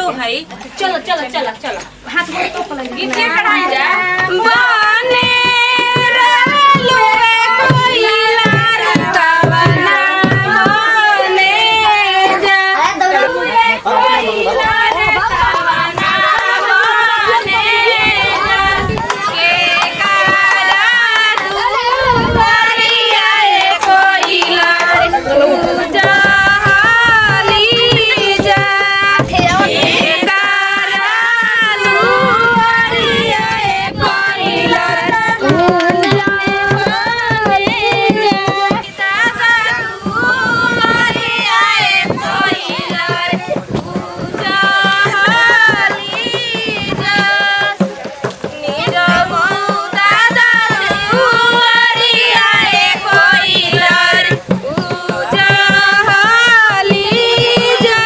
दो भाई। चलो चलो चलो चलो हाथ गोड़ तो पलट गीतिया कढ़ाई जा। बने रहलू कोइला कवना बने जा कोइला कवना बने जा के कारा दुआरिया कोइला उजाली जा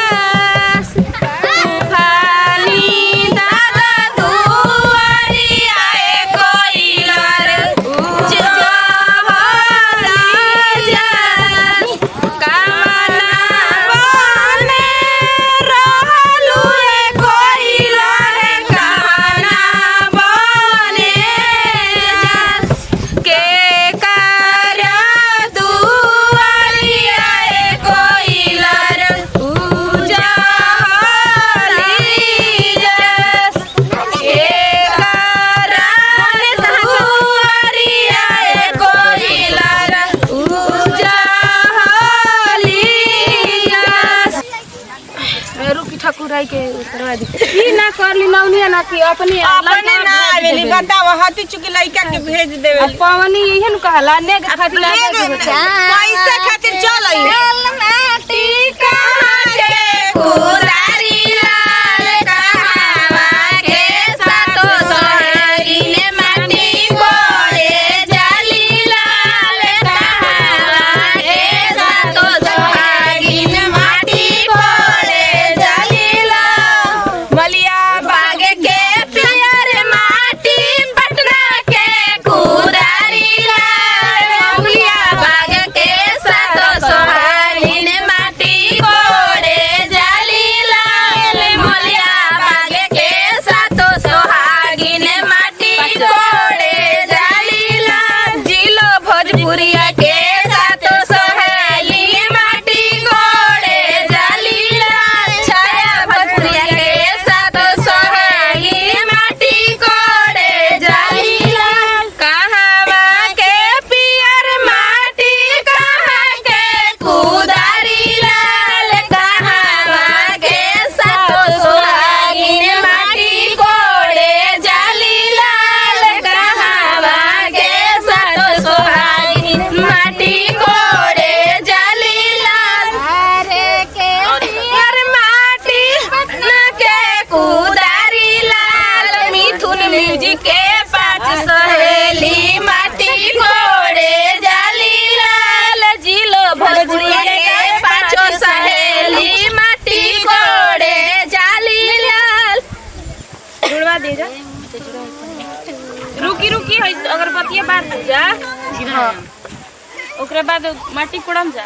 के कारा दुआरिया कोइला रुकी ठकुराई के करवा दी। ई ना करली नौनिया ना कि अपने अपने ना आवेली बताव हती चुकी लइका के भेज देवेली। पवनी इहे न कहला नेग खातिर लागे के होता। पैसा खातिर चल आई। माटी कहाँ के कुदारी लाल कहावा के सातो सोहरीने माटी कोड़े जाली लाल कहावा के सातो सोहागिन माटी कोड़े जाली लाल मलिया बाग के पियर माटी पटना के कुदारी लाल मलिया बाग के सातो सोहागिन माटी कोड़े जाली लाल मलिया बाग के सातो सोहागिन माटी कोड़े जाली लाल जिलो भोजपुरिया के सातो सोहेली माटी कोड़े जाली लाल छाया भोजपुरिया के सातो सोहेली माटी कोड़े जाली लाल कहावा के पियर माटी कहाँ के कुदारी लाल कहावा के सातो सोहागिन माटी कोड़े जाली लाल कहावा के सातो सोहागिन माटी कोड़े जाली लाल अरे के पियर माटी पटना के कुदारी लाल मिथुन म्यूजिक के पाँच सहेली माटी कोड़े जाली लाल जिलो भोजपुरिया के पाँचों सहेली माटी कोड़े जाली लाल जुड़वा दे जा। रुकी रुकी है अगरबत्ती बार दे जा। हां ओकरे बाद माटी कोड़म जा।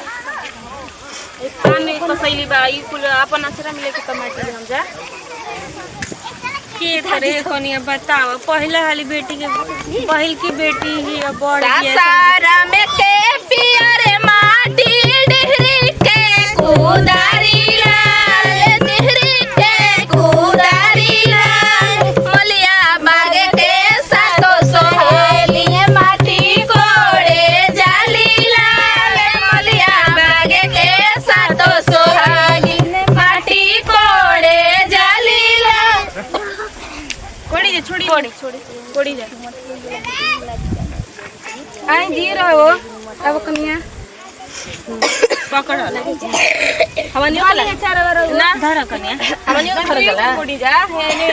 एक कान में कसैली बा ई कुल अपन अचरा में लेके माटी हम जा। के करे कोनिया बताओ पहला हाली बेटी के पहिल की बेटी ही अब बड़ बिया। सासारा में के पियर माटी डिहरी के कुदारी लाल डिहरी के कुदारी लाल मलिया बाग के सातो सोहेली माटी कोड़े जाली लाल मलिया बाग के सातो सोहागिन माटी कोड़े जाली लाल कोड़ी जा छोड़ी कोड़ी छोड़ी कोड़ी जा। आई जी रहो अब कनिया पकड़ हमनियो वाला ना धर कनिया हमनियो धर गला कोड़ी जा हे ने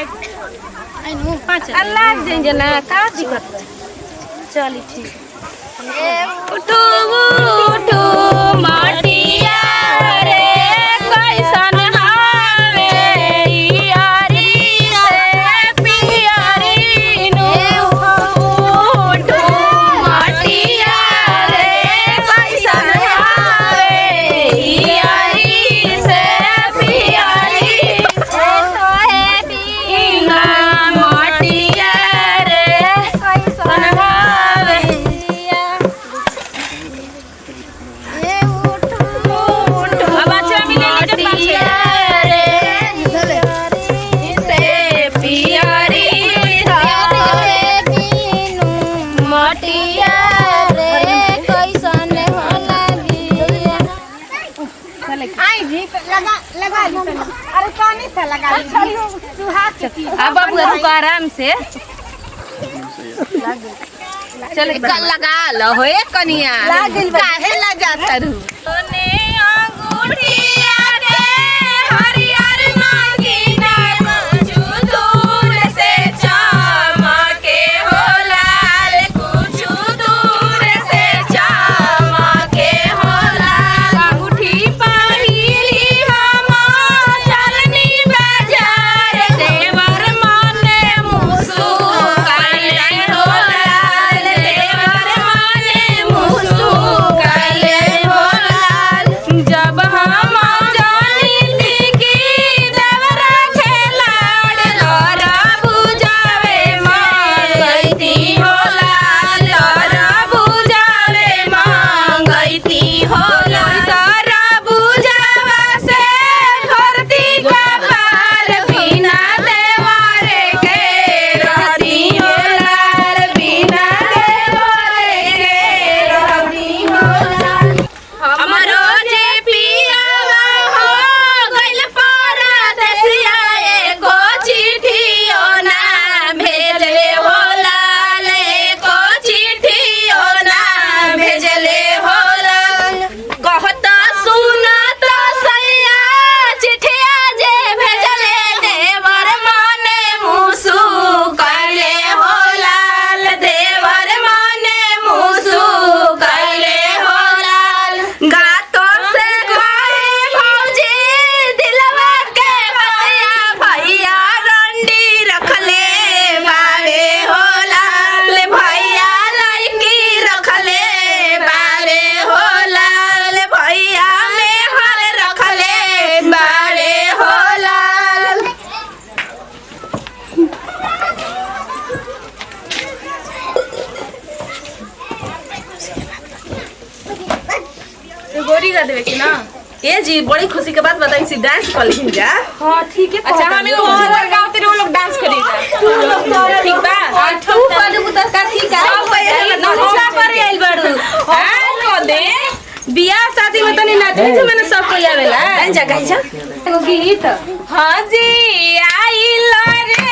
पाँच अल्लाह जइन जना का दिक्कत बा। चली ठीक। उठू उठू माटिया रे कैसन हावे यारी से पियारी नु उठू माटिया रे कैसन हावे यारी से पियारी। लगा ली। अब बाबू रुको आराम से। चल कल लगा लो हो ए कनिया, काहे ला जाता रू? सोने अंगूठिया के हरियर नगीना कुछ दूर से चमके हो लाल, कुछ दूर से चमके हो लाल। अंगूठी पहिली हम चलनी बाजार, देवर माने मुसुकाइले हो लाल, देवर माने मुसुकाइले हो लाल। जब हम जानी की देवरा खेलाड़ लरा बुझावे मांगैती हो लाल, लरा बुझावे मांगैती हो लाल। लरा बुझावा से धरती कपार बिना देवरे के रहती हो लाल, बिना देवरे के रहती हो लाल। हमरो जे पियावा हो गइल परदेसिया, एको चिट्ठियो ना भेजले हो लाल, एको चिट्ठियो ना भेजले हो लाल। कहत सुनत सैया चिट्ठिया जे भेजले, देवर माने मुसु कैले हो लाल, देवर माने मुसु कैले हो लाल। गातो से कहे भौजी दिलवा के बतिया, भैया रंडी रखले बावे हो लाल, भैया लड़की रखले बावे हो लाल, भैया मेहर रखले बावे हो लाल। गोरी गा देवे के ना। ए जी बड़ी खुशी के बात बताई सी डांस कर लिखिन जा। हां ठीक है। अच्छा हम एगो और गावते रहे, वो लोग डांस करेगा, ठीक बा? तू पलू त कथी का नचा पर आइल बाड़ू? हां को दे बियाह शादी में तनी नाचे छे मैंने सब कोई आवेला। जा गाई जा। एगो गीत। हाँ जी आई रे।